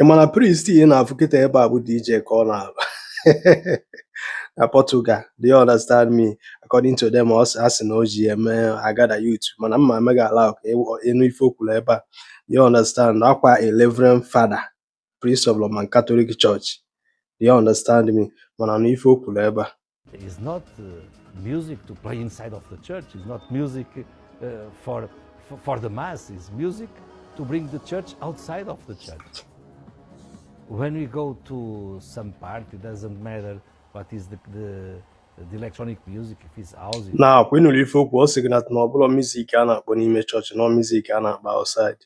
mana priest na-afụ kịta ebe a bụ DJ ka ọ na-alụ na Portugal. Do you understand me? According to them, asị na o ji eme agada youth mana mma emega ala enu ife okwuru ebe a. You understand? Akwa a Reverend Father, priest of Roman Catholic Church. Do you understand me? Mana anu ife okwuru ebe a. It's not music to play inside of the church. It's not music for the mass. It's music to bring the church outside of the church. When we go to some party, it doesn't matter what is the electronic music, if it's house. Now, when you leave folk, what's saying that no music and a church, no music and outside.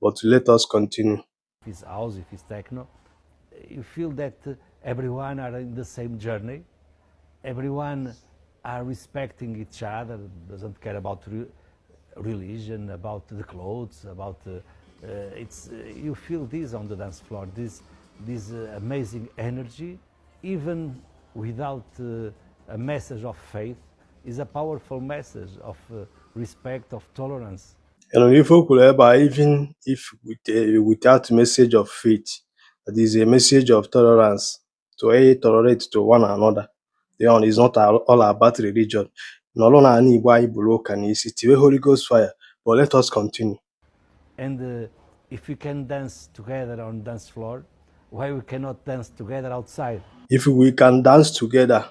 But let us continue. If it's house, if it's techno, you feel that everyone are in the same journey. Everyone are respecting each other, doesn't care about religion, about the clothes, about you feel this on the dance floor, this amazing energy, even without a message of faith, is a powerful message of respect, of tolerance. And even if without message of faith, that is a message of tolerance, to tolerate to one another. It's not all about religion. No longer any Bible can it's Holy Ghost fire. But let us continue. And if we can dance together on dance floor, why we cannot dance together outside? If we can dance together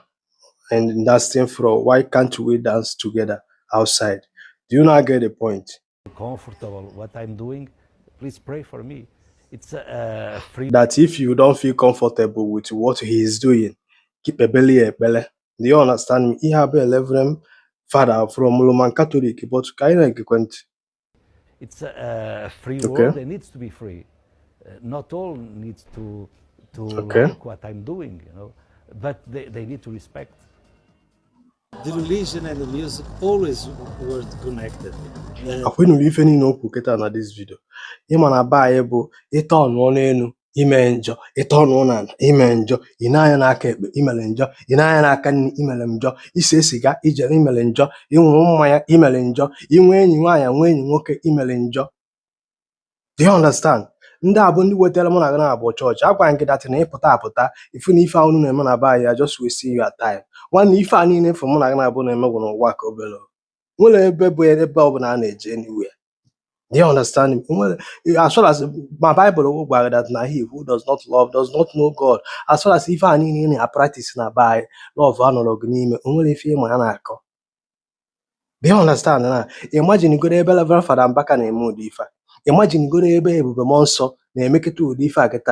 and dancing floor, why can't we dance together outside? Do you not get the point? Comfortable what I'm doing, please pray for me. It's free. That if you don't feel comfortable with what he is doing, keep a belly. Do you understand me? He have a Reverend Father from Roman Catholic, but it's a free world. It needs to be free. Not all needs to like what I'm doing, you know, but they need to respect. The religion and the music always were connected. When you live in this video, na Bible, it on enu ime njọ, ịtọnụ na ime njọ, ị na-anya n'aka ekpe imele njọ, ị na-anya n'aka nni imele njọ, ise siga ijere imele njọ, ịṅụrụ mmanya imele njọ, inwe enyi nwaanyị nwe enyi nwoke imele njọ. Do you understand? Ndị a bụ ndị wetara mụ na gị na-abụ chọọchị. Agwa nke datị na ịpụta apụta ifu na ife ahụ na-eme na be ya just wasting your time. Nwanne ife a niile fụ mụ na gị na-abụ na-eme gwụ n'ụwa ka obere. Nwere ebe bụ ebe ọ bụla a na-eje anywhere. Do you understand me? As well as my Bible that na he who does not love does not know God. As well as if I need a practice na by love analog n'ime onwere ife ịma ya na-akọ. Do you understand na? Imagine go ebe Reverend Father Mbaka na-eme ụdị ife. Imagine go ebe ebube mmụọ nsọ na-emeketa ụdị ife a kịta.